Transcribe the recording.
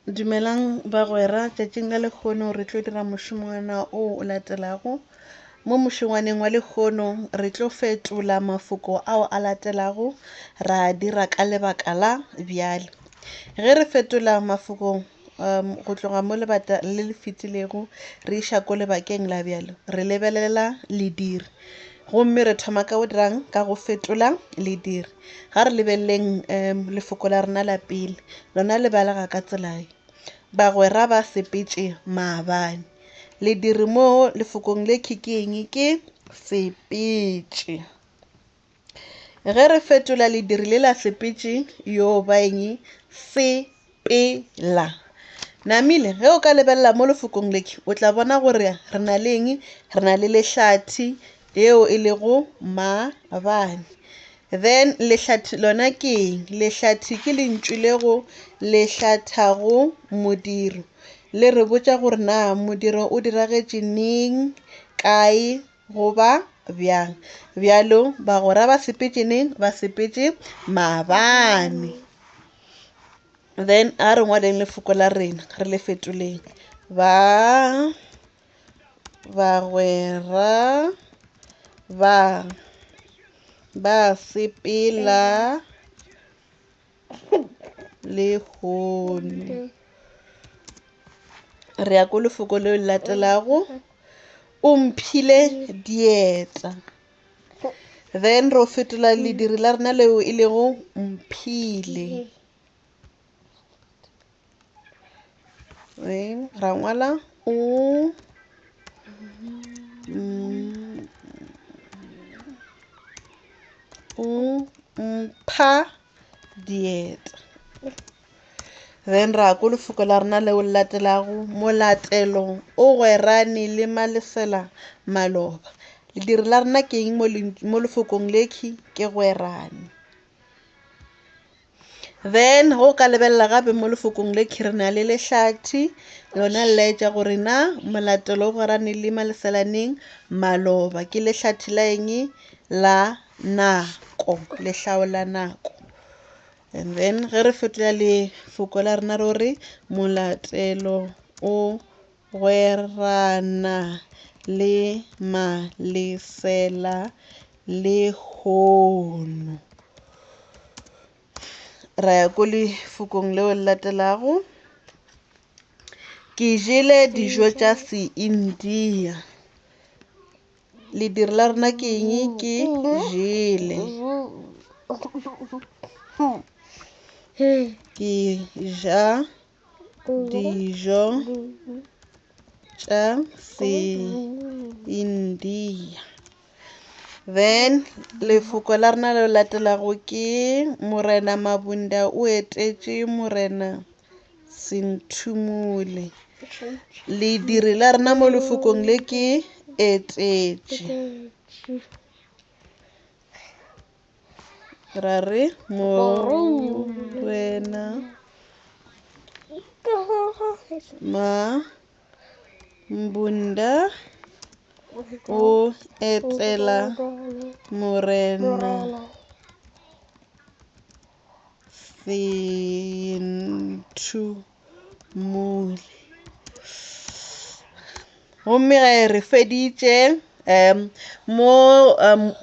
Dumelang bagwera, tšatšing la lehono re tlo dira mošongwana o o latelago. Mo mošongwaneng wa lehono re tlo fetola mafoko ao a latelago ra a dira ka lebaka la bjale. Ge re fetola mafoko um go tloga mo lebaka le le fetilego re iša ko lebakeng la bjale, re lebelela lediri gomme re thoma ka go dirang ka go fetola lediri. Ga re lebeleleng um lefoko la rena la pele, lona le balega ka tsela ye, Bagwera ba sepetše maabane. Lediri mo lefokong le ke eng? Ke sepetše. Ge re fetola lediri le la sepetše yo ba eng? Sepela. Namile, ge o ka lebelela mo lefokong le o tla bona gore re na le eng? Re na le lehlathi yeo e lego maabane. Then lehlathi lona ke eng? Lehlathi ke lentšu le go le hlathago modiro. Le re botša gore na modiro o diragetše neng, kae, goba bjang. Bjalo bagwera ba sepetše neng? Ba sepetše maabane. Then a re ngwaleng lefoko la rena re le fetoleng. Ba bagwera ba ba sepela lehono. Re ya ko lefoko le le latelago. O mphile dieta. Then ro fetola lediri la rena leo e lego mphile. Ra ngwala o o mpha dieta. Then ra ko lefoko la rena leo le latelago, molatelo o gwerane le malesela maloba. Lediri la rena ke eng mo lefokong lekhi? Ke gwerane. Then go ka lebelela gape mo lefokong lekhi re na le lehlathi, lona le laetša gore na molatelo o gwerane le malesela neng? Maloba. Ke lehlathi la eng? La nako, lehlao la nako. And then ge re fetola lefoko la rena ro re molatelo o gwerana le malesela lehono. Ra ya ko lefokong leo le latelago. Ke jele dijo tša se-India. Lediri la rena ke eng? Ke jele. Ke ja dijo tša se-India. Then lefoko la rena le latelago ke Morena Mabunda o etetše Morena Senthumule. Lediri la rena mo lefokong le ke etetše. Ra re Morena Mabunda o etela Morena Senthumule. Gomme ge re feditše um mo um.